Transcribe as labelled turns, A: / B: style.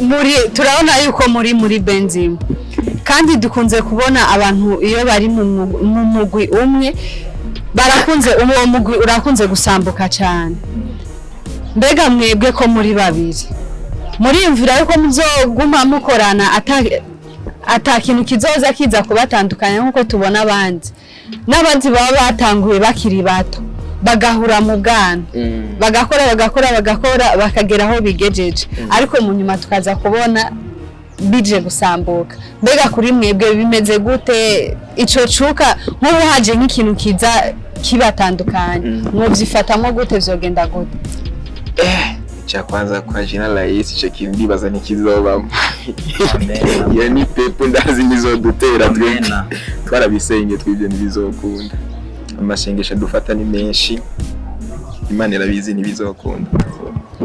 A: Muri turabona yuko muri benzima, kandi dukunze kubona abantu iyo bari mu mugwi umwe barakunze, uwo mugwi urakunze gusambuka cyane. Mbega mwebwe ko muri babiri, muriyumvira yuko muzoguma mukorana ata kintu kizoza kiza kubatandukanya, nk'uko tubona abandi n'abandi baba batanguye bakiri bato, bagahura mu bwana, bagakora, bagakora, bagakora, bakagera aho bigejeje, ariko mu nyuma tukaza kubona bije gusambuka? Mbega kuri mwebwe bimeze gute ico cuka? Nk'ubu haje nk'ikintu kiza kibatandukanya, mwovyifatamwo gute? Vyogenda gute?
B: Cha kwanza, kwa jina la Yesu, ico kintu ndibaza ntikizobamo.
C: Amen.
B: Iyo ni pepo, ndazi ntizodutera twebwe.
C: Amen.
B: Twarabisenge twibyo, ntibizokunda. Amasengesho dufata ni menshi, Imana irabizi, ntibizokunda.